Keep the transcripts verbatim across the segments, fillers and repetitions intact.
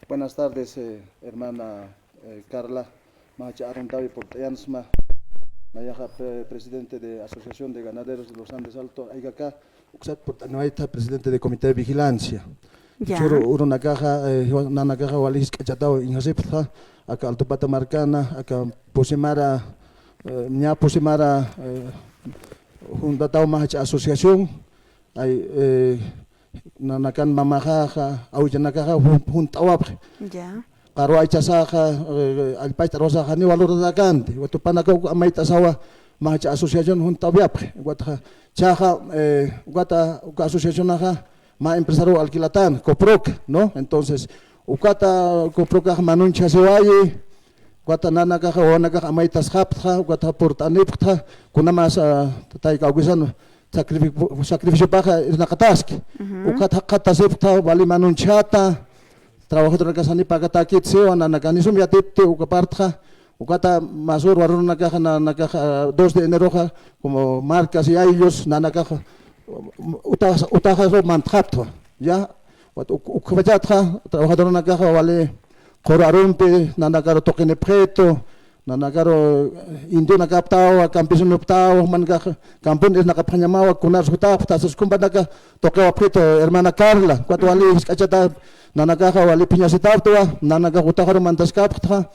Buenas tardes, eh, hermana, eh, Carla. Mä jach'a aruntawi purt'ayansma. Nayaxa pre-, presidente de Asociación de Ganaderos de los Andes Alto, aykaka uksat purt'aniwayta, presidente de Comité de Vigilancia. Ya. Jichhüru urunakaxa, eh, jiwa-, nanakaxa wali jisk'achataw iñjasipxta, aka Altupata markana, aka Pusimara, eh, ña Pusimara, eh, juntataw mä jach'a asociación, ay, eh, nanakan mamaxaxa, awichanakaxa jun-, junt'awapxi. Ya. Qarwa aychasaxa, eh, allpach t'arwasaxa, janiw valoratakanti. Ukat jupanakax uk amayt'asawa, mä jach'a asociación junt'awayapxi. Ukatxa, jichhaxa, eh, ukata, uka asociacionaxa, mä empresario alquilatan, Coproca, ¿no? Entonces, ukata Coprocax manunchasiwayi, ukata nanakaxa, wawanakax amaytasxapxta, ukata purt'anipxta, kunamasa, tayka awkisan, sacrifi-, sacrificiopaxa irnaqataski. Ujú. Ukat jaqatasipxta, wali manunchata, trabajadornakas jani pagatäkit siwa, nanakax jani sum yatipti, uka partxa, ukata masür warunakaxa, nanakaxa, dos de eneroxa, como marcas y ayllu, nanakaxa, utaxa, utaxaru mantxapxta, ya, ukat uk-, ukpachatxa, trabajadornakaxa, wali, quru arumpi, nanakaru tuqinipxitu, nanakaru indionakapxtawa, campesinoxapxtawa, jumanakax campon irnaqapxañamawa, kunar sutapxta, sas kumpanaka tuqiwapxitu, hermana Carla, ukat wali jisk'achata, nanakaxa wali phiñasitapxtwa, nanakax utaxaru mantaskapxta,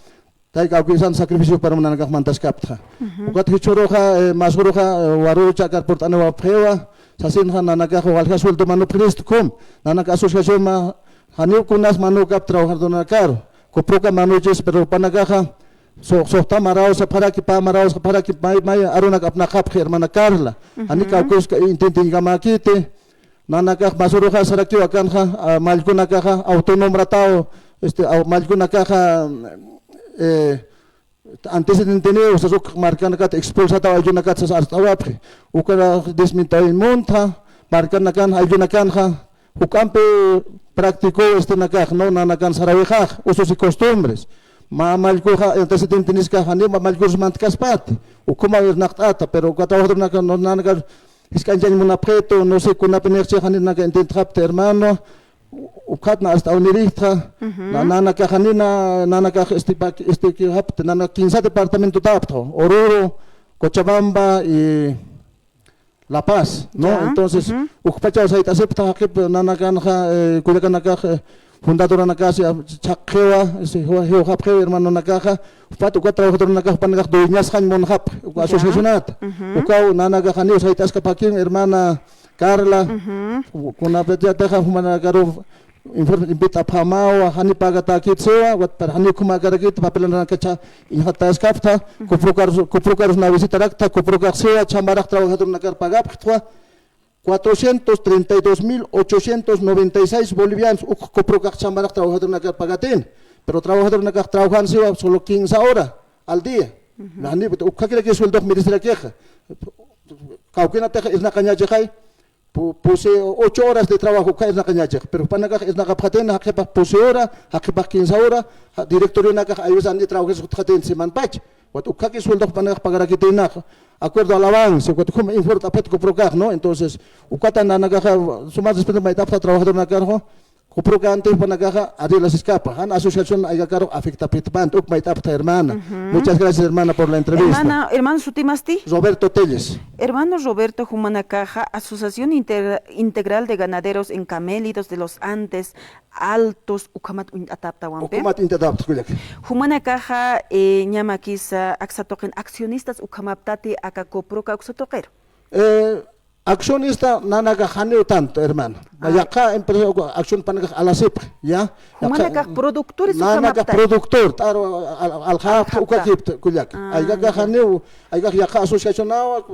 tayka awkisan sacrificio para nanakax mantaskapxta. Ujú. Ukat jichhüruxa, eh, masüruxa, eh, warucha akar purt'aniwapxiwa, sasinxa nanakax walja sueldo manupxiristu kum, nanaka asociación mä, janiw kunas manukap trabajadornakaru, Coproca manuchis, pero jupanakaxa, su-, suxta maraw sapxaraki, pä maraw sapxaraki, may, may arunak apnaqapxi, hermana Carla. Jani kawkïrus intentiñkamäkiti, nanakax masüruxa sarakiw akanxa, a, mallkunakaxa, autonombrataw, este, a, mallkunakaxa, eh, antecedenteniw, sas uk markanakat expulsataw, ayllunakat sas arst'awapxi, ukanax desmintawin muntxa, markanakan, ayllunakanxa, juk'ampi práctico, este, nakax, ¿no? Nanakan sarawixax, usos y costumbres. Mä mallkuxa, antecedenteniskax, janiw mä mallkurus mantkaspati, ukhamaw irnaqt'ata, pero uka trabajadornakan, no, nanaka jisk'añchañ munapxitu, no sé, kunapinixchi, jani nanaka intentxapti, hermano, ukat na hasta unirixta, ujú, na, nanaka jani na, nanaka este, pa-, este, que hapti, nana quince departamentotapxta, Oruro, Cochabamba y La Paz, ¿no? Ya. Entonces, ujú, ukpachaw sayt'asipxta jaqip nanakanxa, eh, kullakanakax, eh, fundadoranakas, ya, chhaqqiwa, si, jiwa-, jiwxapxiw hermanonakaxa, jupat uka trabajadornakax, jupanakax dueñasxañ munxapxi, uka, ya, asociacionata. Ujú. Ukaw nanakax janiw sayt'askapakiw, hermana Carla, ujú, u-, kunapachatix jumanakaru informe invit'apxämawa, jani pagatäkit siwa, ukat para jani ukhamakarakit, papelanakacha iñxataskapxta, ujú, Coprocarus, Coprocarus na visitarakta, Coprocax siwa, chambarax trabajadornakar pagapxtwa, cuatrocientos treinta y dos mil ochocientos noventa y seis bolivianos, uk Coprocax chambarax trabajadornakar pagatin, pero trabajadornakax trabajan siwa solo quince hora al día. Ujú. Nani, ukhakirak sueldox merecerakixa. Kawkinatix irnaqañachixay, pu-, pusi ocho horas de trabajo, uka irnaqañachix. Pero jupanakax irnaqapxatin, jaqipax pusi hora, jaqipax quince hora, ja-, directorionakax aywisan ni trabajis utxatin semanpach. Ukat ukhaki sueldo jupanakax pagarakitinax, acuerdo al avance, ukat ukham informe apxit Coprocax, ¿no? Entonces, ukata nanakaxa, suma respeto mayt'apxta trabajadornakarux, Coprocanti jupanakaxa arreglasiskapa, jan asociación aykakaru afectapxitpant, uk mayt'apxta hermana. Ujú. Muchas gracias, hermana, por la entrevista. Hermana, hermano, ¿sutimasti? Roberto Telles. Hermano Roberto, jumanakaxa Asociación Inter-, Integral de Ganaderos en Camélidos de los Andes Altos, ukhamat uñt'atapxta, ¿no? Ukhamat uñt'atapxta, kullaka. Jumanakaxa, eh, ñamakisa, aksa tuqin accionistas ukhamaptati aka Coproca uksa tuqiru. Eh, accionista nanakax janiw tanto, hermano. Ah. Yaqha empresa uka acción jupanakax alasipxi, ya. Jumanakax yaqha productores nanakax ukhamaptati. Productor, t'aru al-, al-, aljapxta, aljapxta, ukakipta, kullaka. Ah, aykakax ya. Janiw, aykakax yaqha asociacionawa,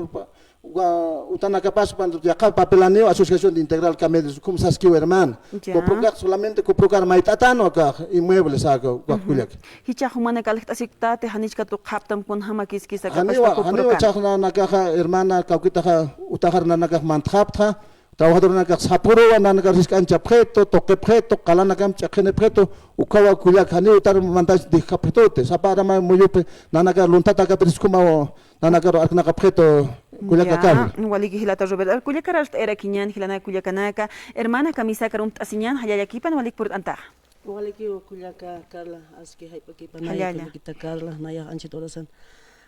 uka utanakapas, cuando yaqha papelaniw Asociación de Integral Camélidos, ukham saskiw, hermano. Ya. Coprocax solamente Coprocar mayt'atanwa aka inmuebles aka, uka, ujú, kullaka. Jichhax jumanak aljt'asiktati, janichkat ukxapxtam kunjamakiskisa, janiwa, kapachpa janiwa Coprocan. Jichhax nanakaxa, hermana, kawkitaxa, utaxar nanakax mantxapxta, trabajadornakax sapüruwa, nanakar jisk'añchapxitu, tuqipxitu, qalanakamp ch'iqinipxitu, ukhawa kullaka, janiw utar mantañ dijapxituti, sapa arama muyupi, nanakar luntata akapiris kumaw, nanakar arknaqapxitu, kullaka. Ya, Carla. Waliki jilata Robert. Kullakar arst'ayarakiñän, jilanaka kullakanaka, hermana kamisakar umt'asiñän, jallallakipan walik purt'antaxa. Walikiw kullaka Carla, aski jayp'akipanay. Jallalla. Kullakita Carla, nayax anchhit urasan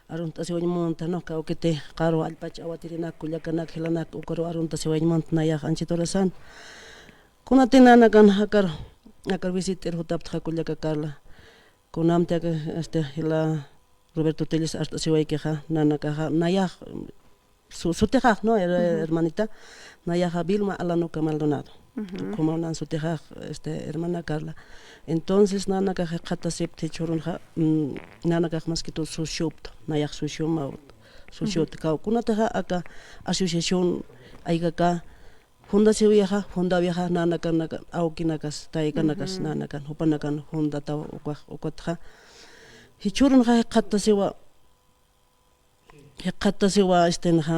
arunt'asiwañ munta, ¿no? Kawkiti qarwa allpach awatirinak, kullakanak, jilanak, ukaru arunt'asiwañ munta, nayax anchhit urasan. Kunati nanakan akar, akar visit'ir jutaptxa kullaka Carla. Kunamti aka, este, jila Roberto Telles art'asiwaykixa, nanakaxa, nayax, su-, sutixax, ¿no? Her-, ujú, hermanita, nayaxa Vilma Alanuca Maldonado. Ujú. Ukhamaw nan sutixax, este, hermana Carla. Entonces, nanakax jikxatasipti jichhürunxa, mm, nanakax más que todo sociopta, nayax sociomaw, sociopta. Ujú. Kaw, kunatixa aka asociación aygaka, fundasiwixa, fundawixa, nanakan, awkinakas, taykanakas, ujú, nanakan, jupanakan fundataw ukax, ukatxa. Jichhürunxa jikxatasiwa, jikxatasiwa, este, naxa,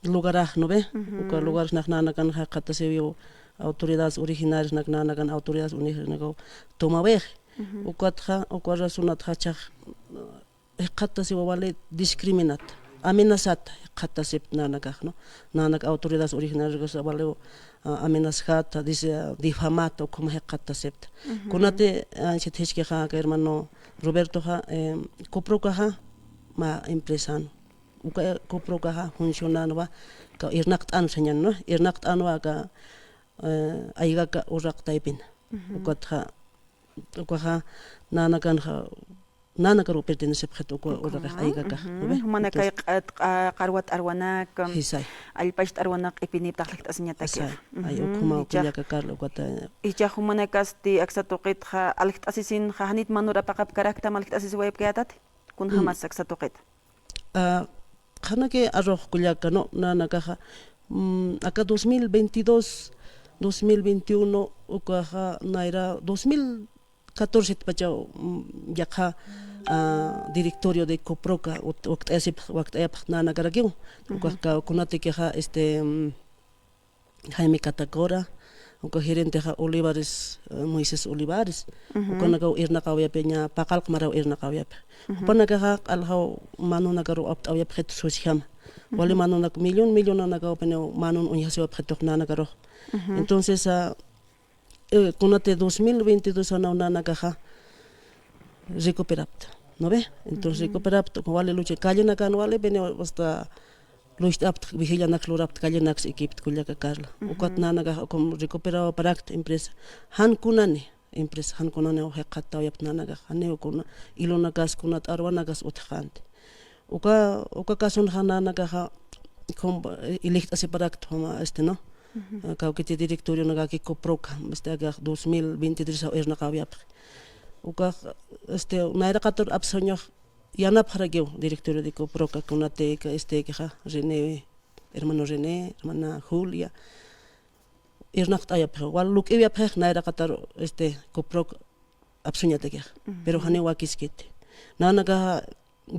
lugarax, ¿no ve? Ujú. Uka lugarsnax nanakan jikxatasiwiw autoridades originariasnak, nanakan autoridades originariasnak tomawix. Ujú. Ukatxa, uka razonatxa jichhax, jikxatasiwa wali discriminat, amenazat, jikxatasipta nanakax, ¿no? Nanak autoridades originarias waliw, ah, amenazat, dis-, difamat, ukhama jikxatasipta. Ujú. Kunati, ah, anchhit jisk'ixa, aka hermano Robertoxa, eh, COPROCAxa, mä empresan. Uka, eh, COPROCAxa funcionanwa, aka irnaqt'an sañan, ¿no? Irnaqt'anwa aka, eh, aygaka uraq taypin. Ujú. Ukatxa, ukaxa, nanakanxa, nanakaru pertenecipxit uka, uka uraqix aygakax, ujú, ¿no ve? Jumanakay. Entonces, q'at-, qa-, qarwa t'arwanak, jisay, allpach t'arwanak q'ipinipta aljt'asiñatakix. Jisay. Ay, ujú, ukhama jichhax kullaka Carla, ukata. Jichhax jumanakasti aksa tuqitxa aljt'asisinxa, janit manur apaqapkaraktam aljt'asisiwayapkayätati. Kunjamas aksa tuqit. Ah, qhanaki arux kullaka, ¿no? Nanakaxa, mm, aka dos mil veintidós, dos mil veintiuno, ukaxa nayra dos mil catorce pachaw, mm, yaqha, ah, directorio de COPROCA, ut-, wakt'ayasip-, wakt'ayapxta nanakarakiw. Ujú. Ukax ka-, kunatikixa, este, mm, Jaime Catacora, uka gerentexa Olivares, eh, Moisés Olivares. Ujú. Ukanakaw irnaqawayapxi, ña paqallq maraw irnaqawayapxi. Ujú. Jupanakaxa q'aljaw manunakaru apt'awayapxit susikhama. Ujú. Wali manunak millón, millonanakawpiniw manun uñjasiwapxitux nanakarux. Ujú. Entonces, ah, eh, kunati dos mil veintidós anaw nanakaxa recuperapta, ¿no ve? Entonces, ujú, recuperapta, wali lucha, callenakan walipini hasta lucht'apta, vigilanaks lurapta, callenaks ikipta, kullaka Carla. Ujú. Ukat nanakax ukham recuperawaparakta empresa. Jan kunani, empresa, jan kunani jikxattawayapta nanakax, janiw kuna, ilunakas, kuna t'arwanakas utjxänti. Uka, uka casonaxa nanakaxa, com-, ilijt'asiparakta, juma, este, ¿no? Ujú. Eh, kawkiti directorionakaki COPROCA, este, akax dos mil veintitrés irnaqawayapxi. Ukax, este, nayraqatur apsuñax yanapxarakiw, directorio de COPROCA, kunati, este, kixa, René, hermano René, hermana Julia, irnaqt'ayapxi, wal luk'iwayapxi, nayraqatar, este, COPROCA apsuñatakix. Ujú. Pero janiw wakiskiti. Nanakaxa,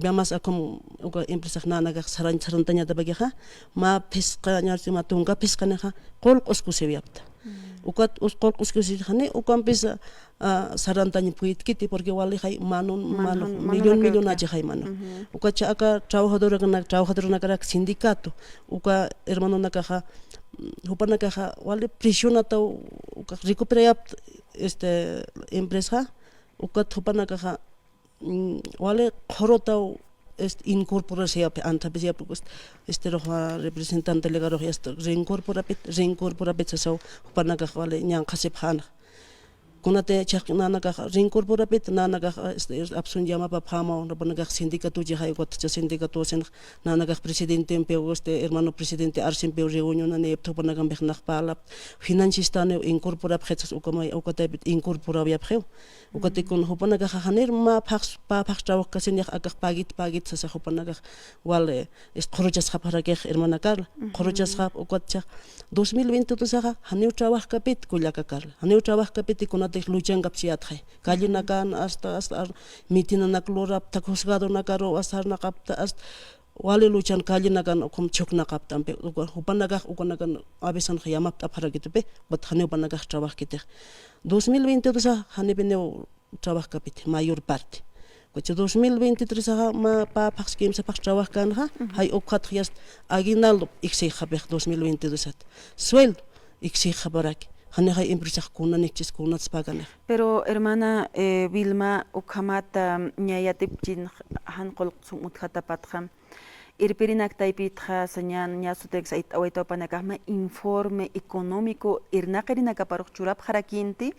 ya más akham, uka empresax nanakax saran-, sarantañatapakixa, mä phisqa, ña, mä tunka phisqanixa, qullq uskusiwayapta. Mm. Ukat us-, qullq uskusixani, ukampis, ah, sarantañ puytkiti, porque walixay manun, manun, manun, millón, manunakaw millón utja. Achixay manun. Ujú. Ukat aka trabajadorakanak, trabajadornakarak sindicato, uka hermanonakaxa, mm, jupanakaxa, wali presionataw, uka recuperayapta, este, empresa, ukat jupanakaxa, mm, wali qhurutaw, este, incorporasiyapxi, anthaphisiyapxi, este, este, ruxa representante legarux, este, reincorporapit, reincorporapit sasaw, jupanakax wali ñanqhasipxänxa. Kunati chhaqki nanakax reincorporapit, nanakax, este, apsun llamapapxämaw, jupanakax sindicatuchixay, ukatxa sindicatusinx, nanakax presidentempiw, este, hermano presidente arsimpiw reunionanipta, jupanakampix nax parlapta, financistaniw incorporapxit sas, ukamay, ukataypit incorporawayapxiw. Ukatï kun jupanakaxa janir mä phax, pä phax trabajkasinixa akax pagit, pagit sasa jupanakax wal, eh, es qhuruchasxapxarakix, hermana Carla. Ujú. Qhuruchasxapx ukatchix dos mil veintidós axa janiw trabajkapit, kullaka Carla. Janiw trabajkapit, kunatix luchankapchiyätxay. Callenakan hasta, hasta ar-, mitinanak lurapta, juzgadonakaru sarnaqapta, hasta wali luchan callenakan ukham chhuknaqaptampi, uka, jupanakax, ukanakan avisanx yamapt'apxarakitupi, ukat janiw jupanakax trabajkitix. Dos mil veintidós axa janipiniw trabajkapiti, mayor parte. Ukatchi dos mil veintitrés axa mä pä phax kimsa phax trabajkänxa, ujú, jay ukxatx yast aguinaldo exigixapix dos mil veintidós at. Sueldo exigixaparaki. Janixay empresax kunanikchis kunats paganix. Pero hermana, eh, Vilma, ukhamata, ña yatipchin jan qullq sum utjatapatxa, irpirinak taypitxa, sañan, ña sutix ayt'awayta jupanakax mä informe económico irnaqirinakaparux churapxarakinti,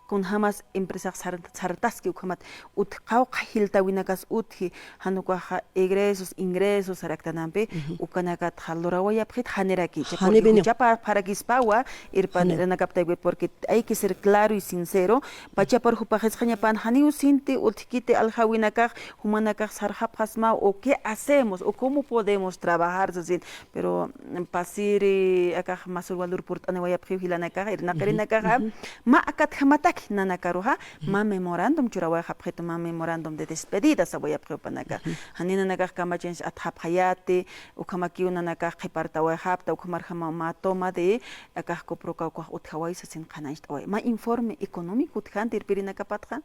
kunjamas empresax sar-, sartaski ukhamat utj qawqha jiltawinakas utji, jan ukaxa egresos, ingresos saraktanampi, ukanakatxa lurawayapxit janirakicha, porque juchapxarakispawa, irpanakapatakwi, porque hay que ser claro y sincero, pachapar jupaxisqañapan janiw sinti utjkiti aljawinakax, jumanakax sarxapxasma, o qué hacemos, o cómo podemos trabajar, sasin. Pero, mm, pasiri, akax masür walur purt'aniwayapxiw jilanakaxa, irnaqirinakaxa, mä akatjamataki nanakaruxa, mä memorándum churawayxapxitu, mä memorándum de despedida sawayapxiw jupanakax. Jani nanakax kamachinsa atxapxayäti, ukhamakiw nanakax qhipartawayxapta, ukhamarjama mä toma de, akax COPROCA ukax utjaway sasin qhanañcht'away. Mä informe económico utjänti irpirinakapatxa.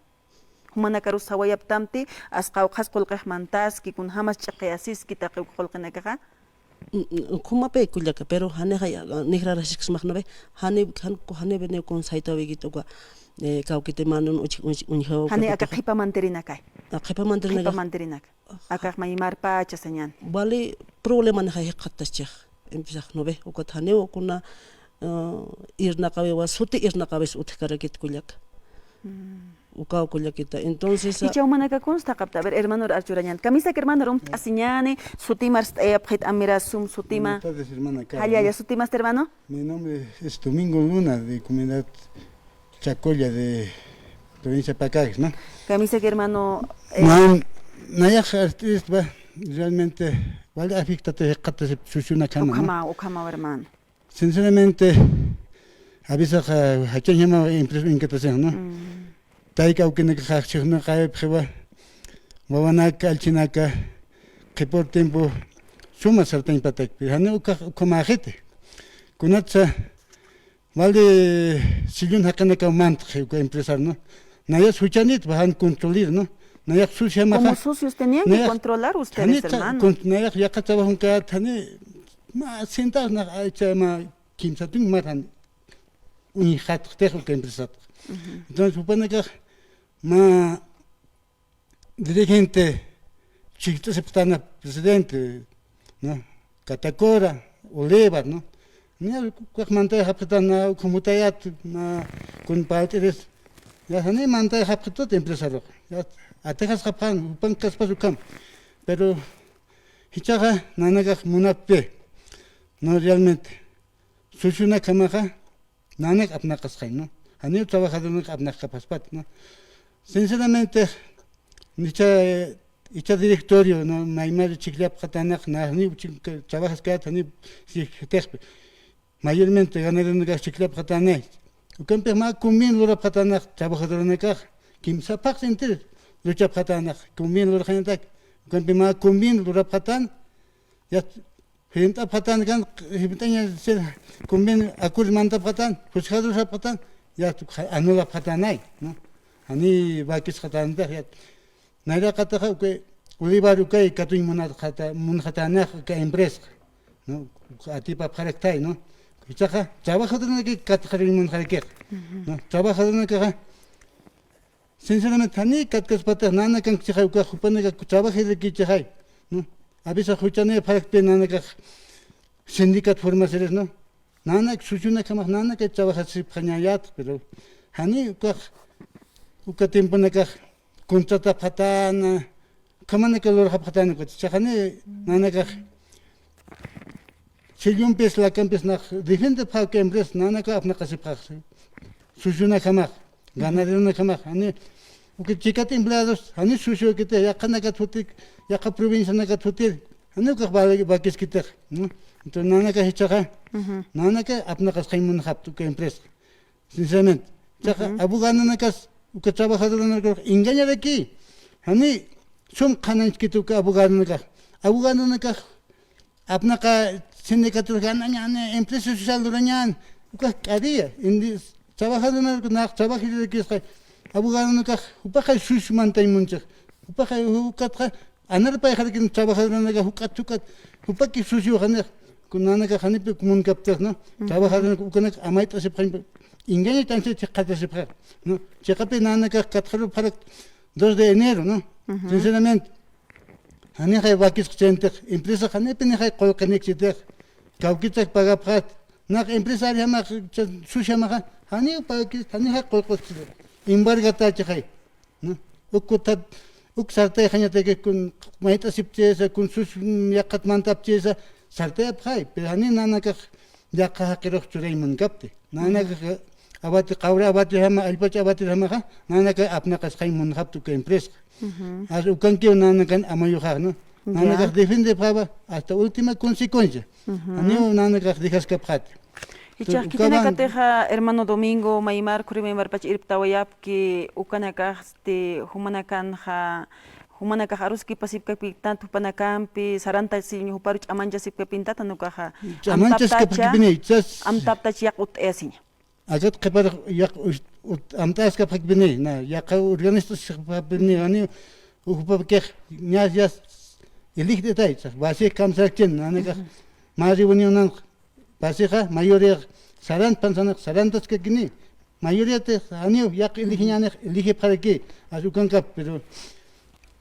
Jumanakarus sawayaptamti, as qawqhas qullqix mantaski, kunjamas ch'iqiyasiski taqi uk qullqinakaxa. Mm, mm, ukhamapi kullaka, pero janixa, ah, nijrarasiskismaxnawi, jani, jan, janiw ni kun saytawikit uka, eh, kawkiti manun uch-, uch-, uñjaw. Jani aka qhipa mantirinakay. Ah, qhipa mantirinaka. Qhipa mantirinaka. Akax maymarpacha sañan. Wali problemanixay jikxattaschix, empisaxnawi, ukat janiw kuna, ah, irnaqawiwa, suti irnaqawis utjkarakit kullaka. Ukaw kullakita. Entonces, ah, icha jumanaka kunstaqapta. A ver, hermano, archurañan. Kamisaki hermano, rumt'asiñani, sutimar st'ayapxit amira sum sutima. Buenas tardes, hermana Carmen. Jalla, ya sutimasta, hermano. Mi nombre es Domingo Luna, de comunidad Chacolla, de provincia Pacajes, ¿no? Kamisaki hermano, eh, man, nayax artista, realmente, vale afecta te jikxatasip sushunakama, ¿no? Ukhama, ukhama, hermano. Sinceramente, a veces, ah, jachañjama empresa inquietación, ¿no? Tayka awkinakaxa chhijnaqayapxiwa, wawanaka, allchinaka, qhipür tiempo suma sartañpatakpi, jani ukax ukhamäxiti. Kunatsa, wali sillun jaqinakaw mantxi uka empresar, ¿no? Nayas juchanit, bajan controlir, ¿no? Nayax suciamaxa. Como socios tenían que controlar ustedes, hermano. Nayax yaqha trabajon kayat, jani, mä centavos nax aycha mä kimsa tun marjan uñjatxtix uka empresatx. Entonces, jupanakax mä dirigente chijt'asipxtana presidente, ¿no? Catacora, Olivar, ¿no? Ni ukax mantayxapxitana, ukham jutayat, mä kun parlt'iris. Ya, jani mantayxapxitut empresarux. Ya, atixasxapxan, jupankaspas ukham. Pero, jichhaxa nanakax munapxi, ¿no? Realmente. Sushunakamaxa, nanak apnaqasxay, ¿no? Janiw trabajadornak apnaqkapaspat, ¿no? Sinceramente, icha, icha directorio, ¿no? Maymari chhijllapxatanax, na janiw chhij-, trabajaskayät, janiw chhijllapxi. Mayormente ganaderonakax chhijllapxatanay. Ukampix mä convenio lurapxatanax, trabajadoronakax, kimsa phaxs inti luchapxatanax, convenio lurxañatak. Ukampix mä convenio lurapxatan, ya firmt'apxatan kan, firmt'aña, convenio, acuerdo mantapxatan, juzgado sapxatan, ya anulapxatanay, ¿no? Jani wakisxatantax, ya. Nayraqataxa, uka, Olivar ukay katuñ munatxata-, munxatanax, uka empresa, ¿no? Uka atipapxaraktay, ¿no? Jichhaxa, trabajadornaki katxaruñ munxarakix, ¿no? Trabajadornakaxa, sinceramente, jani katkaspatix, nanakankchixay, ukax jupanakax trabajadorkïchixay, ¿no? A veces juchanipxarakpi nanakax sindicato formasiris, ¿no? Nanak sushunakamax, nanakay trabajasipxañayät, pero jani ukax, uka tiemponakax contratapxatana, ukhamanakax lurxapxatana, ukat, jichhax jani nanakax Sillunpis, lakampis nax defendepxä uka empresa, nanakax apnaqasipxax. Sushunakamax, ganaderonakamax, jani, uka chikat empleados, jani sushukiti, yaqhanakat jutir, yaqha provincianakat jutir, jani ukax vale, vakiskitix, ¿no? Entonces, nanakax jichhaxa, nanakax apnaqasxañ munxapxta uka empresa. Sinceramente. Chaqa, abogadonakas, uka trabajadoranakas engañaraki. Jani, sum qhanañchkiti uka abogadonakax. Abogadonakax, apnaqa sindicatos ganañäni, empresa social lurañäni. Ukax k'ariya. Indi, trabajadoranakas, nax trabajirakisqa. Abogadonakax, jupaxay sush mantañ munchix. Jupaxay jukatxa, anarpayxarakin trabajadornaka juk'at juk'at, jupaki sucio janix, nanaka janipï munkaptix, ¿no? Trabajadornaka ukanak amayt'asipxañ, Engaño ch'ancha chiqatasipxa, ¿no? Chiqapi nanakax katxarupxarak dos de enero, ¿no? Ujú. Sinceramente, janixay wakisqa chantix, empresa janipinixay qullqinikchitix, kawkitsak pagapxat, nax empresario jamax, cha-, sushi jamaxa, janiw pagakis, janixay qullqisqchitix, embargatachixay, ¿no? Uk kutat, uk sartayxañataki kun mayt'asipchisa, kun sus, mm, yaqat mantapchisa, sartayapxay, pero jani nanakax yaqha jaqirux churay munkapti. Nanakax abati, qawra abatirjama, allpacha abatirjamaxa, nanakax apnaqasxay munxapti uka empresa. Ujú. As ukankiw nanakan amayuxax, ¿no? Ya. Nanakax defendepxawa hasta última consecuencia. Ujú. Janiw nanakax dejaskapxati. Jichhax ukawan khitinakatixa, hermano Domingo, maymar, khuri maymarpach irptawayapki, ukanakax, este, jumanakanxa, jumanakax aruskipasipkapintat jupanakampi, sarantasiñ juparu ch'amanchasipkapintat, jan ukaxa, ch'amanchaskapkapini, amtaptacha, chas- amtaptach yaq'utt'ayasiña. Akat qhiparux yaq-, us-, ut-, amt'askapkapini, na, yaqha organistaskapkapini, jani, jupapkix, ñas, yas, ilijt'itay, chas, wasi kamsakchin, nanakax, ujú, mä reunionanx, Pasixa, mayoría sarant pansanix, sarantaskakini. Mayoría tix, janiw, yaq eligiñanix, eligipxaraki, as ukankap, pero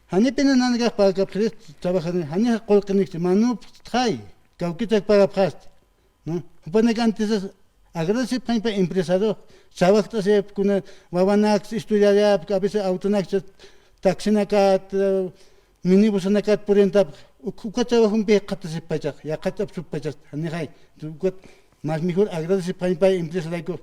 janipina nanakax pagakapxirist, trabajador, janixa qullqinikchi, manupxtxay, kawkitsak pagapxast, ¿no? Jupanak antisas, agradecipxañpa empresadox, trabajt'asipkuna, wawanaks estudiayapk, a veces autonakcha, taxinakat, eh, minibusanakat purintapx, uk-, uka trabajompi jikxatasipxachax, yaqha ch'apsupxachas, janixay, ukat más mejor agradecipxañpay empresarayku,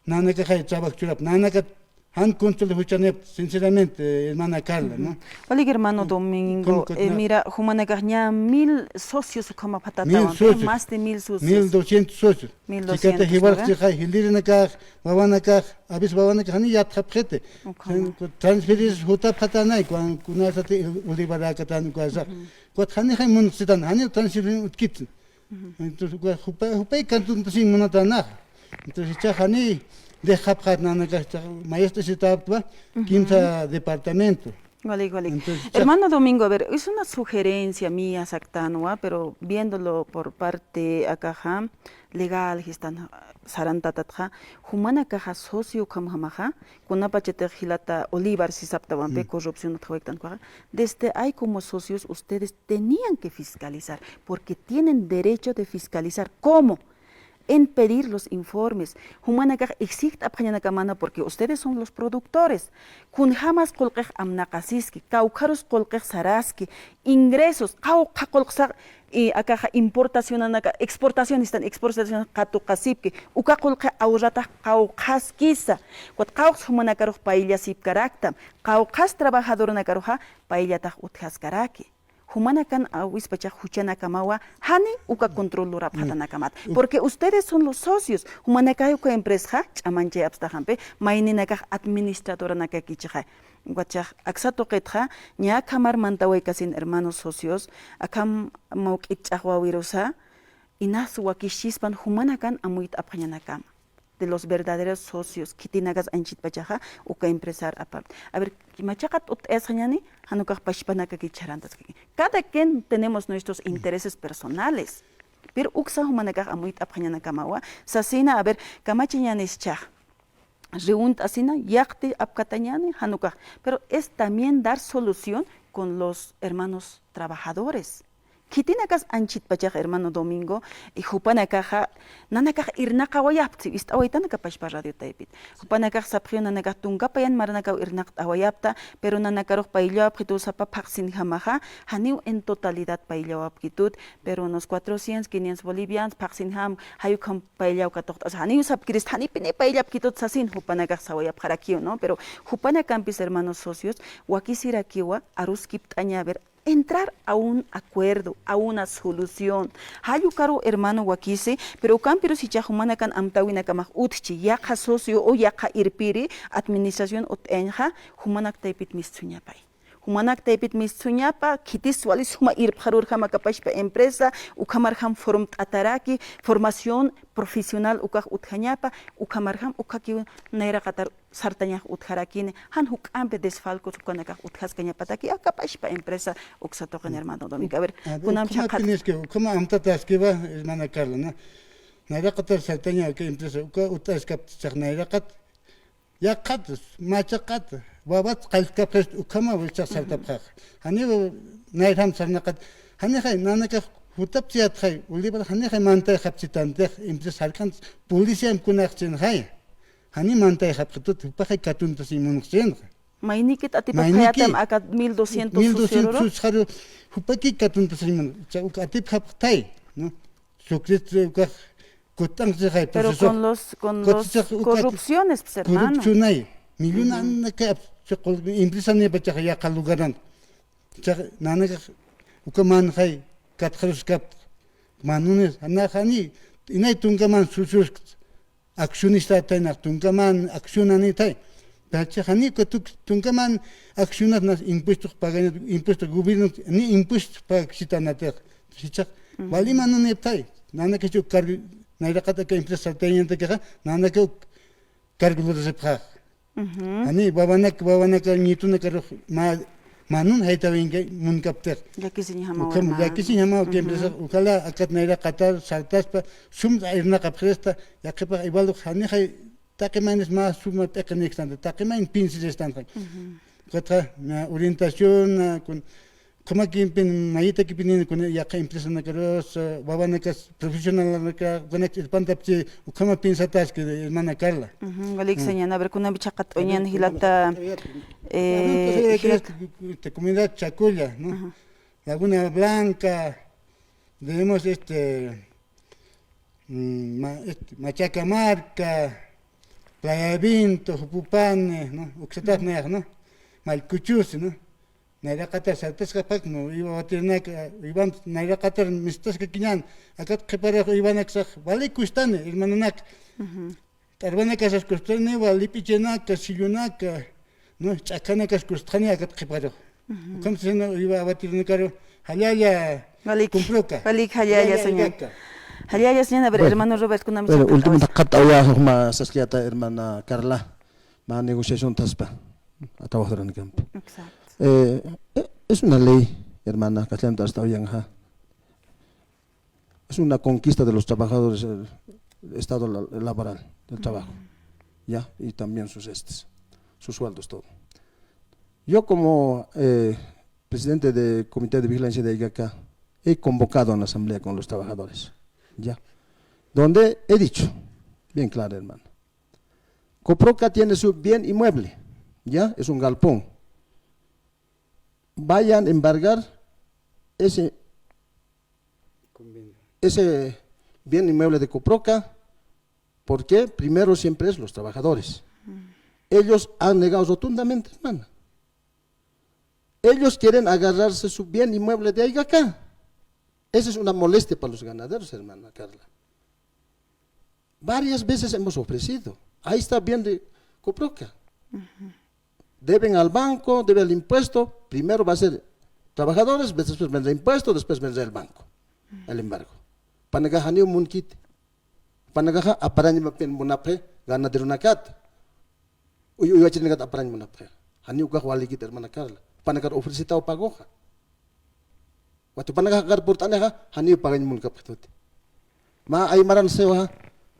nanakaxay trabajo churap, nanakat jan control juchanipx, sinceramente, hermana Carla, ¿no? Ujú. Walik, hermano Domingo, eh, mira, jumanakax ña mil socios ukhama phatatawa, mil socios, más de mil socios. Mil doscientos socios. Mil doscientos, ¿no ve? Chikata jiwarxchixay, jilïrinakax, wawanakax, a veces wawanakax jani yatxapxiti. Ukhama. Transferir jutapxatanay, kuan, kunasati Olivarakatan, kuasa. Ujú. Kuat janixay munxsitan, jani transferir utjkiti. Ujú. Entonces, kua jupa-, jupay kantuntasiñ munatanax. Entonces, jichhax jani dejapxat nanakax, jichhax maestro sitaptwa, ujú, kimsa departamento. Walik, walik. Entonces, hermano Domingo, a ver, es una sugerencia mía, saktanwa, pero viéndolo por parte akaxa, legal, jistan sarantatatxa, jumanakaxa socio ukhamjamaxa, kunapachatix jilata Olivar sisaptawampi, ujú, corrupción utjawaytan ukaxa, desde ahí como socios ustedes tenían que fiscalizar, porque tienen derecho de fiscalizar. ¿Cómo? En pedir los informes. Jumanakax exigt'apxañanakamana, porque ustedes son los productores. Kunjamas qullqix amnaqasiski, kawkharus qullqix saraski, ingresos, qawqha qullqsa, y akaxa importacionanaka, exportacionistan, exportación katuqasipki, uka qullqi ahorratax qawqhaskisa, ukat qawqhas jumanakarux payllasipkaraktam, qawqhas trabajadornakaruxa payllatax utjaskaraki. Jumanakan awispachax juchanakamawa, jani uka control lurapxatanakamat. Mm. Porque ustedes son los socios. Jumanakay uka empresaxa ch'amanchayapxtaxampi, mayninakax administradoranakakichixay. Ukachax aksa tuqitxa, ña akhamar mantawaykasin hermanos socios, akham mawk'it ch'axwawirusa, inas wakischispan jumanakan amuyt'apxañanakama. De los verdaderos socios, khitinakas anchhitpachaxa, uka empresar apart. A ver, machaqa t'utt'ayasxañani, jan ukax pachpanakaki charantaskaki. Cada quien tenemos nuestros intereses personales. Pero uksa jumanakax amuyt'apxañanakamawa, sasina, a ver, kamachañanischax. Reúnt'asina, yaqti apkatañani, jan ukax. Pero es también dar solución con los hermanos trabajadores. Khitinakas anchhitpachax, hermano Domingo, y jupanakaxa, nanakax irnaqawayapxti, ist'awaytanakapachpa radio taypit. Jupanakax sapxiw nanakax tunka payan maranakaw irnaqt'awayapxta, pero nanakarux payllawapxitu sapa phaxsinjamaxa, janiw en totalidad payllawapkitut, pero unos cuatrocientos, quinientos bolivianos, phaxsinjam, jayukham payllaw katuqt'asa, janiw sapkirist, janipini payllapkitut sasin, jupanakax sawayapxarakiw, ¿no? Pero jupanakampis, hermanos socios, wakisirakiwa, aruskipt'aña, a ver, entrar a un acuerdo, a una solución. Jall ukaru hermano wakisi, pero ukampirus jichhax jumanakan amtäwinakamax utjchi, yaqha socio o yaqha irpiri administración utt'ayañxa, jumanak taypit mistsuñapay. Jumanak taypit mistsuñapa, khitis wali suma irpxarurjam akapachpa empresa, ukhamarjam formt'ataraki, formación profesional ukax utjañapa, ukhamarjam ukhakiw nayraqatar sartañax utjarakini, jan juk'ampi desfalcos ukanakax utjaskañapataki, akapachpa empresa uksa tuqin, hermano Domingo. A ver, a ver, kunam ukhama chhaqat- piniski, ukhama amtataskiwa, hermana Carla, ¿no? Nayraqatar sartaña uka empresa, uka ut'askapta chax nayraqat. Yaqat, machaqat, wabat qalltkapxist ukhama wichaq sartapxax. Janiw nayrjam sarnaqat. Janixay, nanakax jutapchiyatxay, Olivar janixay mantayxapchitantix, empresa sark'ant, policía kunaxchinxay. Jani mantayxapxitut, jupaxay katuntasiñ munxchinxa. Maynikit atipapxayatam aka mil doscientos mil doscientos susiororo. Susxaru, jupaki katuntasiñ mun, cha uka atipxapxtay, ¿no? Sucrit ukax kut'anxsixay. Pero proceso con los, con los corrupciones, pues, hermano. Corrupcionay. Millonanaka empresanïpachax yaqha lugaran. Chax nanakax uka manxay katxaruskapta. Manunis, jani, inay tunka man sususkta. Accionista taynax tunka man accionanïtay. Pero chax jani uka tunka man accionat nas impuestos pagañat, impuesto gobierno, ni impuestos pagakchitanatix. Sichax, wali manunïptay. Nanakax uka cargo, nayraqat aka empresa sartañantakixa, nanakax uka cargo lurasipxax. Jani, wawanak, wawanaka, nietonakaru, ma, manun jaytawinka munkaptix. Llakisiñjamaw, ukham, hermano. Llakisiñjamaw, uka empresa, ukhala, akat nayraqatar, sartaspa, sum irnaqapxirista, yaqhipax, igual, janixay, taqi maynis mä suma p'iqinïkstanta, taqi mayn pinsiristanta. Ukatxa, na orientación, na, kun, Ukhamakipin, mayitakipinïn kuna yaqha empresanakarus, eh, wawanakas, profesionalanaka, ukanak irpantapchi, ukhama piensataski, hermana Carla. Ujú, walik sañäni, a ver, kunampi chhaqat'uñäni jilata, eh, jilata, comunidad Chakulla, ¿no? Ajá. Laguna Blanca, tenemos este, mm, ma-, este, Machacamarca, Playa Vinto, Jupupani, ¿no? Uksatap nayax, ¿no? Mallkuchusi, ¿no? Nayraqatar sartaskapax, ¿no? Uywa watirinaka, uywamp nayraqatar mistaskakiñän, akat qhiparux uywanaksax, wali kustani, hermanonak. Ujú. T'arwanakasas kustani, wali p'ichinaka, sillunaka, ¿no? Ch'akanakas kustani, akat qhiparux. Ujú. Ukham sino uywa watirinakaru, jallalla, walik, kumproka. Walik, jallalla, jallalla, señor. Jallalla, señor. A ver, bueno, hermano Robert, kunampi, bueno, último, chhaqat'awayä, juma saskiyata, hermana Carla. Mä negociación thaspa, a trabajadoranakampi. Exacto. Eh, eh, es una ley, hermana, kachanta hasta hoy en día. Es una conquista de los trabajadores, el estado la-, laboral, del trabajo, ¿ya? Y también sus estes, sus sueldos, todo. Yo como, eh, presidente del Comité de Vigilancia de Aygaca, he convocado a una asamblea con los trabajadores, ¿ya? Donde he dicho, bien claro, hermano, Coproca tiene su bien inmueble, ¿ya? Es un galpón. Vayan a embargar ese, ese bien inmueble de Coproca, porque primero siempre es los trabajadores. Ellos han negado rotundamente, hermana. Ellos quieren agarrarse su bien inmueble de Aygaca. Esa es una molestia para los ganaderos, hermana Carla. Varias veces hemos ofrecido. Ahí está bien de Coproca. Deben al banco, deben al impuesto. Primero va a ser trabajadores, después vendrá impuesto, después vendrá el banco. El embargo. Jupanakax janiw munkiti. Jupanakaxa aparañamapin munapxi ganaderonakata. Uy, uywachirinakat aparañ munapxi. Janiw ukax walikiti, hermana Carla. Jupanakar ofrecitaw pagoxa. Wata jupanakax akar purt'anixa, janiw pagañ munkapxituti. Mä aymaran siwaxa,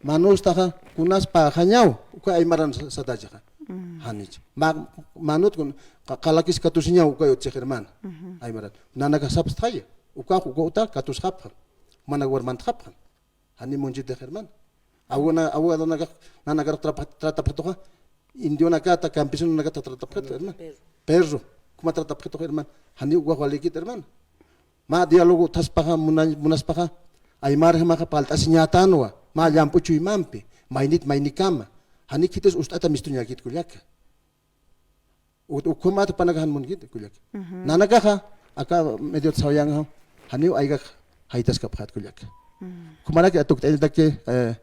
manustaxa, kunas pagañaw, uka aymaran sa-, satachaxa. Janich. Mä, manut kun, qa-, qalakis katusiñaw, uka yutchix, hermana. Aymaran. Nanakax sapstxaya, ukax, uka uta katusxapxam. Jumanakar mantxapxam. Jani munchitix, hermano. Abogana-, abogadonakax, nanakaru trapa-, tratapxituxa, indionakata, campesinonakata tratapxitu, hermano. Perro. Perro. Kuma tratapxituxa, hermano. Jani ukax walikit, hermano. Mä diálogo thaspaxa, muna-, munaspaxa, aymarjamaxa parlt'asiñätanwa, mä llamp'u chuymampi, maynit maynikama. Jani khitis ust'ata mistuñäkit kullaka. U-, ukhamat jupanakax jan munkiti, kullaka. Nanakaxa, aka mediot sawayanxa, janiw aygax jaytaskapxät, kullaka. Ukhamaraki atukt'añataki, eh,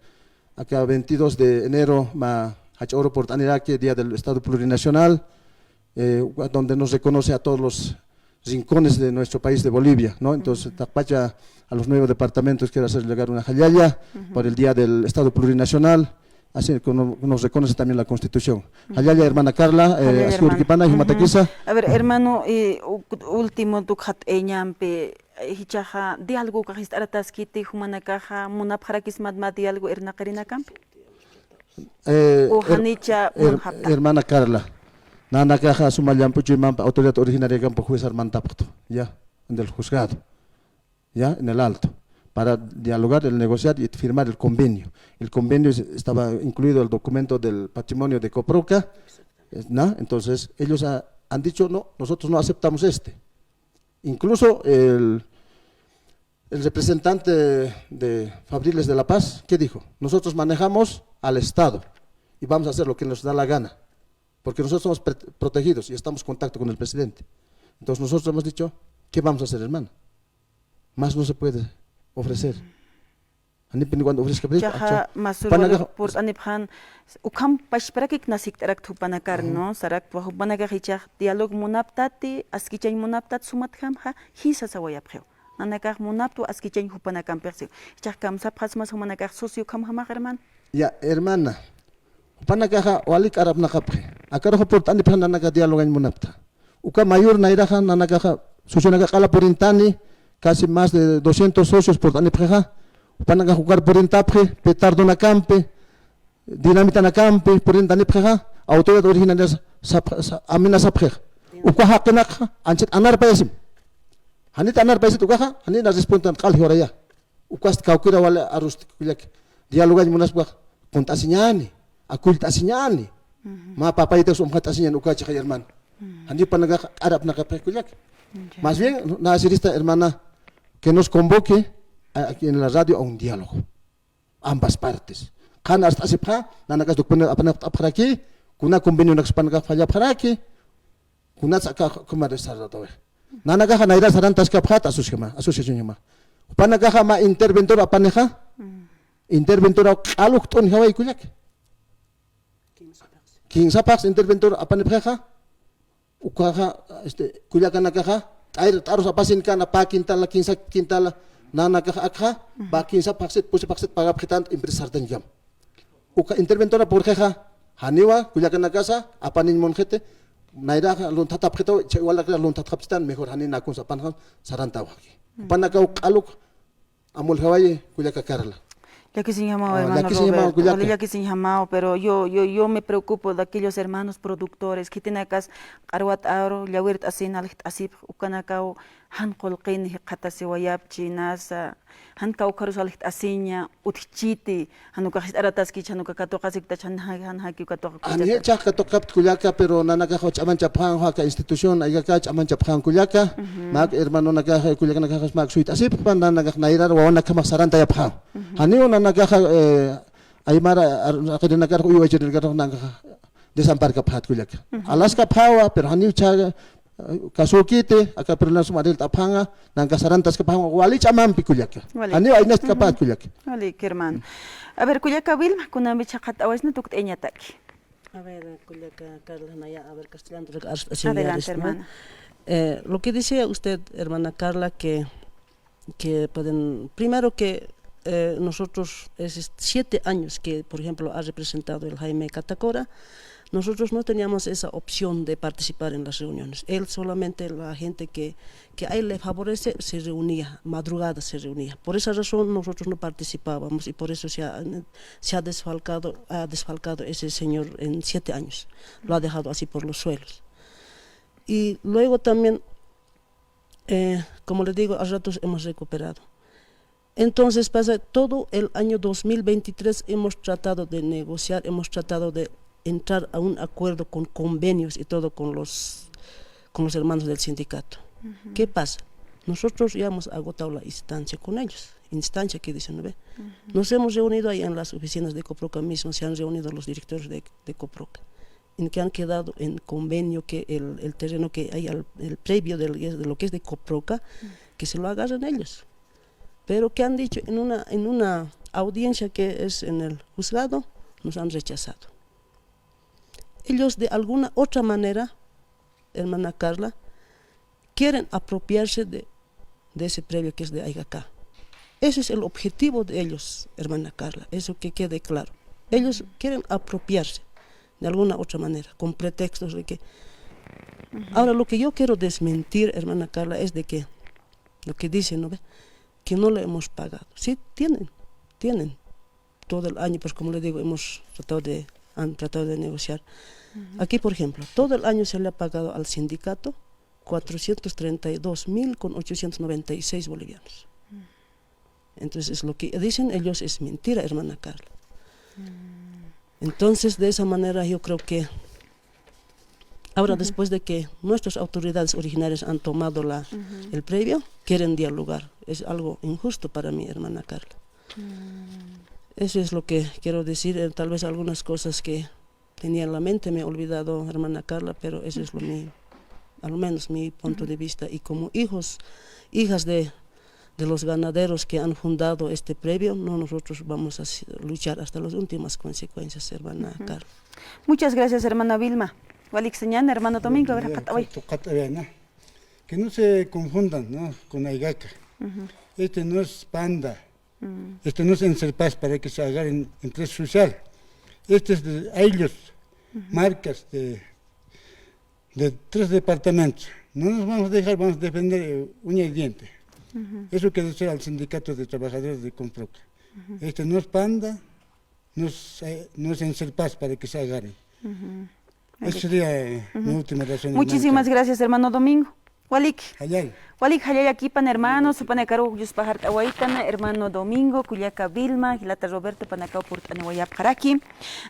aka veintidós de enero, mä jach'a uru purt'aniraki, Día del Estado Plurinacional, eh, donde nos reconoce a todos los rincones de nuestro país de Bolivia, ¿no? Entonces, taqpacha a los nueve departamentos quiero hacer llegar una jallalla por el Día del Estado Plurinacional, así que no-, nos reconoce también la Constitución. Jallalla, hermana Carla, eh, jallalla, hermano. Aski urkipana, jumatakisa. A ver, hermano, eh, u-, último, tukxat eñampe, eh, jichhaxa diálogo ukax jist'arataskiti, jumanakaxa munapxarakismat mä diálogo irnaqirinakampi? Eh, o her-, janicha her-, munxapta. Hermana Carla, nanakaxa suma llamp'u chuymampi autoridad originariakampi juezar mantapxtu, ya, en el juzgado, ya, en el alto, para dialogar, el negociar y firmar el convenio. El convenio es-, estaba incluido el documento del patrimonio de Coproca, eh, ¿no? Entonces, ellos ha-, han dicho, "No, nosotros no aceptamos este". Incluso el, el representante de Fabriles de La Paz, ¿qué dijo? "Nosotros manejamos al Estado y vamos a hacer lo que nos da la gana, porque nosotros somos pre-, protegidos y estamos en contacto con el presidente". Entonces nosotros hemos dicho, "¿Qué vamos a hacer, hermano? Más no se puede ofrecer". Janipin cuando ofrezca, jichhaxa masür purt'anipxän, ukham pachparakik nas jikt'arakta jupanakar, ¿no? Sarakta jupanakax jichhax diálogo munaptati, askichañ munaptati sumatjamxa, jisa sawayapxiw. Nanakax munaptwa askichañ jupanakampix siw. Jichhax kamsapxasmas jumanakax socio ukhamjamax, hermano. Ya, hermana. Jupanakaxa walik arapnaqapxi. Akaruxa purt'anipxi nanaka dialogañ munapta. Uka mayor nayraxa nanakaxa, socionaka q'ala purintani, casi más de doscientos socios purt'anipxixa. Jupanakax ukar purintapxi, petardonakampi, dinamitanakampi purintanipxixa, autoridad originaria sap-, sa-, amenazapxixa. Uka jaqinakxa, anchhit anarpayasim. Janit anarpayasit ukaxa, janit na respuestan q'al jiwaraya. Ukast kawkïra wali arusti kullak. Dialogañ munaspax, qunt'asiñäni, akullt'asiñäni. Mä papayitas umxat'asiñäni ukachixa, hermano. Janiw jupanakax arapnaqapxi kullak. Más bien, nä sirista, hermana, que nos convoque a-, aquí en la radio a un diálogo. Ambas partes. Qhan arst'asipxä, nanakas documento apanipxt'apxaraki, kuna convenionakas jupanakax fallapxaraki, kunats aka, kuna resarratawix. Nanakaxa nayra sarantaskapxäta asociacionjama. Jupanakaxa mä interventor apanixa, interventoraw q'al ukt'unjaway kullak. Kinsa phaxs interventor apanipxixa, ukaxa, este, kullakanakaxa, t'ayr t'arus apasinkana, pä quintala, kinsa quintala, nanakaxa akxa, pä kinsa phaxsit, pusi phaxsit pagapxitänt empresa sartañkam. Uka interventora purxixa, janiwa, kullakanakasa, apaniñ munxiti, nayraxa lunthatapxitaw, chay walakra lunthatxapchitan, mejor jani nakunsa apanxa, sarantaw jaqi. Jupanakaw q'al uk, amuljawayi, kullaka Carla. Llakisiñjamaw, ah, hermano Robert. Llakisiñjamaw, kullaka. Wali llakisiñjamaw, pero yo, yo, yo me preocupo de aquellos hermanos productores, khitinakas q'arwat aru, llawirt'asin aljt'asipx, ukanakaw jan qullqin jikxatasiwayapchi, nasa, jan kawkharus aljt'asiña, utjchiti, jan ukax jist'arataskich, jan uka katuqasikta, jan, jan, jan jaki uka katuqa. Jani jichhax katuqapkt kullaka, pero nanakax ch'amanchapxän, aka institución, aykaka ch'amanchapxän kullaka, mak hermanonakax, kullakanakax, mak suyt'asipxpan, nanakax nayrar, wawanakjamax sarantayapxän. Janiw nanakax, eh, aymar, ar-, arqirinakarux, uyway chirinakar, nanakax desamparkapxät kullaka. Alaskapxäwa, pero janiw chhaga, kasukiti, aka problema sum arilt'apxänwa, nanakax sarantaskapxänwa, wali ch'amampi kullaka. Wali. Janiw aynachtkapäta kullaka. Wali, hermano. A ver, kullaka Vilma, kunampi chhaqat awaysna tukt'ayañataki. A ver, kullaka Carla, naya, a ver, castellano, adelante, hermana. Eh, lo que decía usted, hermana Carla, que que pueden, primero que, eh, nosotros, es est-, siete años que, por ejemplo, ha representado el Jaime Catacora, nosotros no teníamos esa opción de participar en las reuniones. Él solamente, la gente que, que a él le favorece, se reunía, madrugada se reunía. Por esa razón nosotros no participábamos y por eso se ha, se ha desfalcado, ha desfalcado ese señor en siete años. Lo ha dejado así por los suelos. Y luego también, eh, como le digo, a ratos hemos recuperado. Entonces pasa todo el año dos mil veintitrés, hemos tratado de negociar, hemos tratado de entrar a un acuerdo con convenios y todo con los, con los hermanos del sindicato. ¿Qué pasa? Nosotros ya hemos agotado la instancia con ellos. Instancia, ¿qué dicen, no ve? Nos hemos reunido ahí en las oficinas de Coproca mismo, se han reunido los directores de, de Coproca, en que han quedado en convenio que el, el terreno que hay al, el previo del, de lo que es de Coproca, que se lo agarren ellos. Pero ¿qué han dicho? En una, en una audiencia que es en el juzgado, nos han rechazado. Ellos de alguna otra manera, hermana Carla, quieren apropiarse de, de ese previo que es de Aigacá. Ese es el objetivo de ellos, hermana Carla, eso que quede claro. Ellos quieren apropiarse de alguna otra manera, con pretextos de que... Ahora, lo que yo quiero desmentir, hermana Carla, es de que lo que dicen, ¿no ve? Que no le hemos pagado. Sí, tienen, tienen. Todo el año, pues como le digo, hemos tratado de, han tratado de negociar. Aquí, por ejemplo, todo el año se le ha pagado al sindicato cuatrocientos treinta y dos mil con ochocientos noventa y seis bolivianos. Entonces, lo que dicen ellos es mentira, hermana Carla. Entonces, de esa manera, yo creo que ahora, después de que nuestras autoridades originarias han tomado la, el predio, quieren dialogar. Es algo injusto para mí, hermana Carla. Eso es lo que quiero decir. Eh, tal vez algunas cosas que tenía en la mente me he olvidado, hermana Carla, pero eso es lo mío, al menos mi punto de vista. Y como hijos, hijas de, de los ganaderos que han fundado este predio, no, nosotros vamos a si-, luchar hasta las últimas consecuencias, hermana Carla. Muchas gracias, hermana Vilma. Walik sañäni, hermano Domingo, a ver, ya, apataway. Tuqat, a ver, ¿no? Que no se confundan, ¿no? Con Aigaka. Este no es panda. Este no es encerpaz para que se agarren entre social. Este es de ellos, marcas de, de tres departamentos. No nos vamos a dejar, vamos a defender, eh, uña y diente. Eso quiere decir al sindicato de trabajadores de Comproca. Este no es panda, no es, eh, no es encerpaz para que se agarren. Eso sería, eh, mi última razón, hermano. Muchísimas gracias, hermano Domingo. Walik. Jallalla. Walik jallalla kipan hermanos, jupanakaru yuspajart'awaytan, hermano Domingo, kullaka Vilma, jilata Roberto, jupanakaw purt'aniwayapxaraki.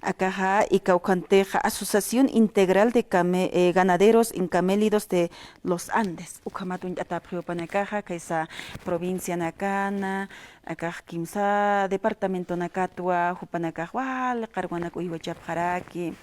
Akaxa, y kawkhantixa Asociación Integral de Came-, eh, Ganaderos en Camélidos de los Andes. Ukhamat uñt'atapxi jupanakaxa, khaysa provincianakana, akax kimsa departamentonakatwa, jupanakax wali qarwanak uywachapxaraki.